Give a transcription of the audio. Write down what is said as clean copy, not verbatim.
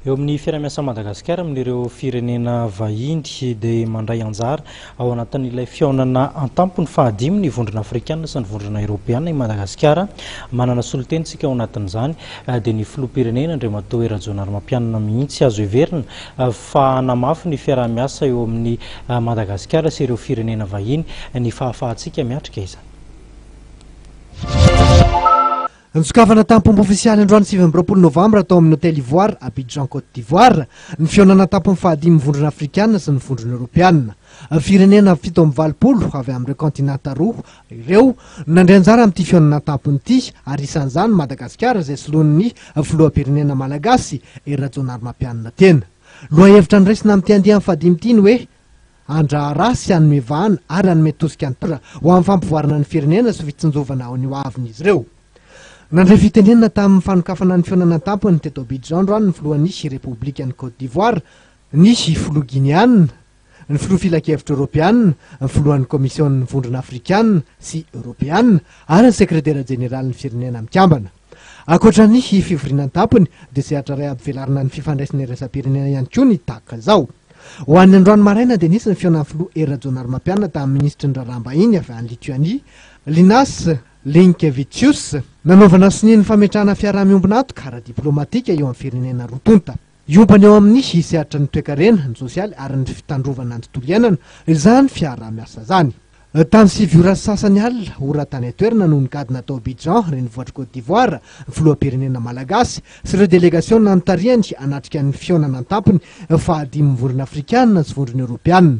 Eo amin'ny fiaraha-miasan'i Madagasikara amin'ireo firenena vahiny dia mandray anjara ao anatin'ilay fihaonana an-tampony fahadimy ny Vondrona Afrikanina sy ny Vondrona Eoropeana i Madagasikara. Manana solontena isika ao anatin'izany dia ny Filoham-pirenena Andriamatoa Hery Rajaonarimampianina mihitsy. Azo heverina fa hanamafy ny fiaraha-miasa eo amin'i Madagasikara sy ireo firenena vahiny ny fahafahantsika miatrika izany. Nosokafana tamin'ny-pomba ofisialy androany 29 novambra tao amin'ny Hotel Ivoire, Abidjan Côte d'Ivoire, ny fihaonana an-tampony fahadimy Vondrona Afrikana sy ny Vondrona Eoropeana. Firenena 87 avy amin'ireo kaontinanta roa ireo no nandray anjara amin'ity fihaonana an-tampony ity ary isan'izany Madagasikara izay soloin'ny filoham-pirenena malagasy Hery Rajaonarimampianina tena. Lohahevitra noraisina amin'ity andiany fahadimy ity ny hoe handraharaha sy hanome vahana ary hanome tosika ny tanora ho amin'ny fampivoarana ny firenena sy fitsinjovana ny hoavin'izy ireo. Nandray fitenenana tamin'ny fanokafana ny fihaonana an-tampony teto Abidjan androany ny filohan'ny Repoblikan'i Côte d'Ivoire, ny filoha Gineana, ny filoha filankevitra Eoropeana, ny filohan'ny Komisionin'ny Vondrona Afrikana sy Eoropeana ary ny sekretera jeneralin'ny Firenena Mikambana. Ankoatra ny fivoriana an-tampony dia sehatra iray hampivelarana ny fifandraisana iraisam-pirenena ihany koa ny tahaka izao. Ho an'ny androany maraina dia nisy ny fihaonan'ny filoha Hery Rajaonarimampianina tamin'ny minisitry ny raharaham-bahiny avy any Lituanie, Linas Linkevičius, nanaovana sonia ny fametrahana fiaraha-miombon'antoka ara-diplaomatika eo amin'ny firenena roa tonta. Hiompana eo amin'ny sehatry ny toekarena, ny sosialy ary ny fitandrovana ny tontolo iainana izany fiaraha-miasa izany. Tamin'ny 9 ora sy sasany alina, ora tany an-toerana no nigadona tao Abidjan, renivohitr'i Côte d'Ivoire, ny filoham-pirenena malagasy sy ireo delegasiona notarihany hanatrika ny fihaonana an-tampony fahadimin'ny Vondrona Afrikana sy Vondrona Eoropeana.